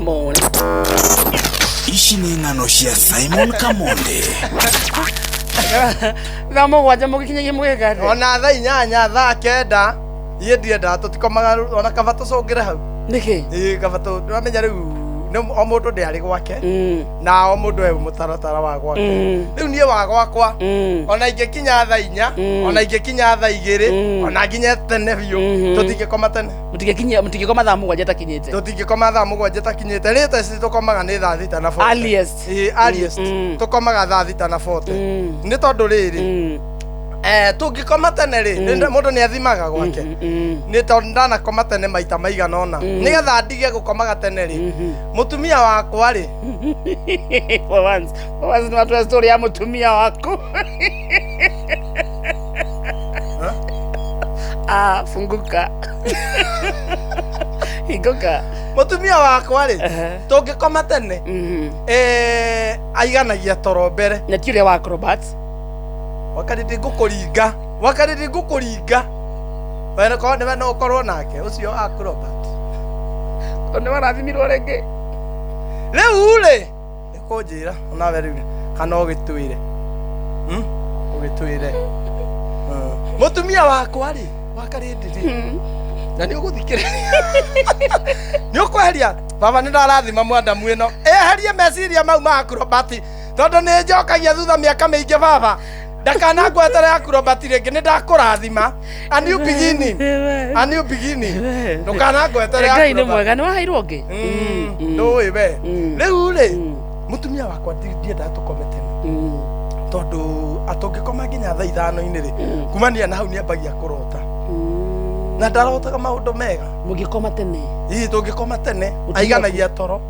Morning. Ici nĩ ng'ano cia Simon Kamonde. Thaa 7 mũgĩkinyagia mũgĩka atĩa? Ona thaa 8, thaa 9, iĩ ndiendaga, tũtikomaga ona kaba tũcũngĩre hau. Nĩkĩ? Ĩĩ, kaba ndũramenya rĩu o mũndũ ndĩ arĩ gwake na o mũndũ e mũtaratara wa gwake. Rĩu niĩ wa gwakwa ona ingĩkinya thaa 4, ona ingĩkinya thaa 2, ona nginye tene biũ, tũtingĩkoma tene. Mũtingĩkinyia, mũtingĩkoma thaa 7 itakinyĩte? Tũtingĩkoma thaa 7 itakinyĩte. Latest tũkomaga nĩ thaa 6 na 40. Earliest. Ĩĩ, earliest. Tũkomaga thaa 6 na 40. Nĩ tondũ rĩrĩ, tũngĩkoma tene rĩ, mũndũ nĩ athimaga gwake. Nĩ tondũ ndanakoma tene maita maigana ũna, nĩgetha ndige gũkomaga tene rĩ, mũtumia wakwa rĩ. For once, for once nĩ watũhe story ya mũtumia waku. Ah, funguka. Hingũka. Mũtumia wakwa rĩ, tũngĩkoma tene, aiganagia toro mbere. Na ti ũrĩa wa acrobat. Wakarĩndĩ ngũkũringa, wakarĩndĩ ngũkũringa. We nĩwe no ũkorwo nake ũcio acrobat. Tondũ nĩ warathimirwo rĩngĩ. Rĩu rĩ, nĩ kũnjĩra onawe rĩu kana ũgĩtwĩre. Ũgĩtwĩre. Mũtumia wakwa rĩ, wakarĩndĩ rĩ, na nĩ ũgũthikĩrĩria. Nĩ ũkweheria baba, nĩ ndarathima mwandamu ĩno eherie meciria mau ma acrobat, tondũ nĩ njokagia thutha mĩaka mĩingĩ. Baba ndakanangwetere acrobat rĩngĩ, nĩ ndakũrathima. A new beginning, a new beginning, ndũkanangwetere Ngai nĩ acrobat. mwega, nĩ waheirwo ũngĩ. Ndũĩ we. Rĩu rĩ, mũtumia wakwa ndiendaga tũkome tene, tondũ atũngĩkoma nginya thaa 5-inĩ rĩ, kumania na hau nĩ ambagia kũrota na ndarotaga maũndũ mega. Mũngĩkoma tene. Ii, tũngĩkoma tene, aiganagia toro,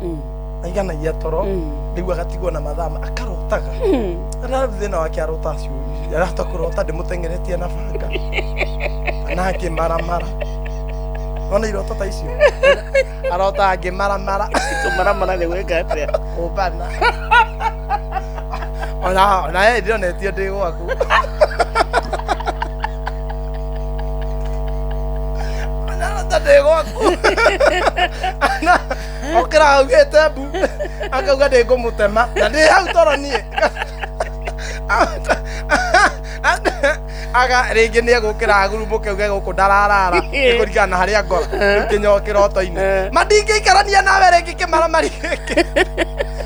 aiganagia toro. Rĩu agatigwo na mathaa akarotaga. Na thĩna wake arota acio, arahota kũrota ndĩmũteng'eretie na banga kana ngĩmaramara. Wona iroto ta icio arota ngĩmaramara. Kũmaramara nĩ gwĩka atĩa? Kũmbana. Ona ye ndionetio ndĩ gwaku. Ona arota ndĩ gwaku. Okĩra augĩte mbu, akauga ndĩ ngũmũtema na ndĩ hau toro niĩ. Aga rĩngĩ nĩ egũkĩra agurumũke uge gũkũ ndararara, nĩ kũringana na harĩa ngora rĩu kĩnyo kĩroto-inĩ. Ma ndingĩikarania nawe rĩngĩ kĩmaramari gĩkĩ.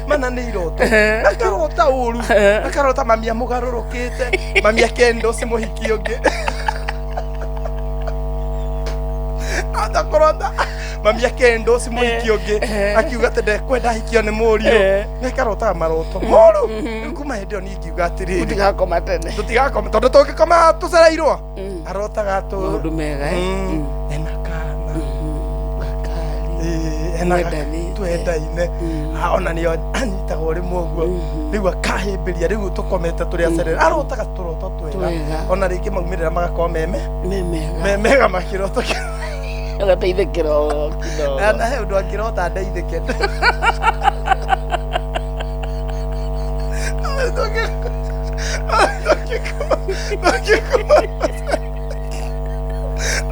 Mana nĩ iroto, akarota ũru, akarota mami amũgarũrũkĩte, mami akenda ũcio mũhiki ũngĩ. Ata kũrota mami akenda ũcio mũhiki ũngĩ, akiuga atĩ ndekwenda ahikio nĩ mũriũ. Nĩ akarotaga maroto moru. Rĩu kuma hĩndĩ ĩyo niĩ ngiuga atĩrĩrĩ, Mũtigakoma tene. Tũtigakoma, tondũ tũngĩkoma tũcereirwo, arotaga tũ Maũndũ mega, eh? Ena kana. Gakari. Ĩĩ, ena Mwendanĩte. twendaine. Ah, ona nĩo anyitagwo rĩmwe ũguo, rĩu akahĩmbĩria. Rĩu tũkomete tũrĩ acerere, arotaga tũroto twega. Twega. Ona rĩngĩ maumĩrĩra magakorwo meme Me mega. Me mega makĩroto kĩu. Ũgateithĩkĩra o kidogo. Na he ũndũ angĩrota ndeithĩke.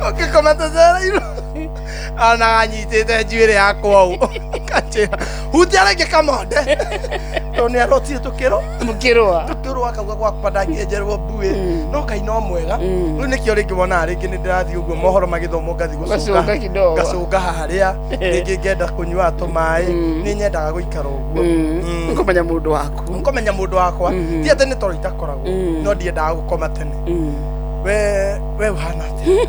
Ũngĩkoma tũcereirwo, ona anyitĩte njuĩrĩ yakwa ũũ, kanjĩra hutia rĩngĩ kamonde, tondũ nĩ arotire tũkĩrwo. Mũkĩrũa. Tũkĩrwo, akauga gwakwa ndangĩenjerwo mbuĩ. No Ngai no mwega. Rĩu nĩkĩo rĩngĩ wonaga rĩngĩ nĩ ndĩrathiĩ ũguo mohoro magĩthomwo, ngathiĩ Ũgacũnga gũcũnga kidogo. Ngacũnga harĩa rĩngĩ ngenda kũnyua tũmaĩ. Nĩ nyendaga gũikara ũguo. Ũkũmenya mũndũ waku. Ngũmenya mũndũ wakwa. Ti atĩ nĩ toro itakoragwo, no ndiendaga gũkoma tene. We ũhana atĩa?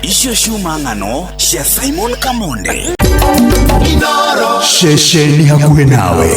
Icio ciuma ng'ano cia Simon Kamonde. Ceceni hakuhĩ nawe.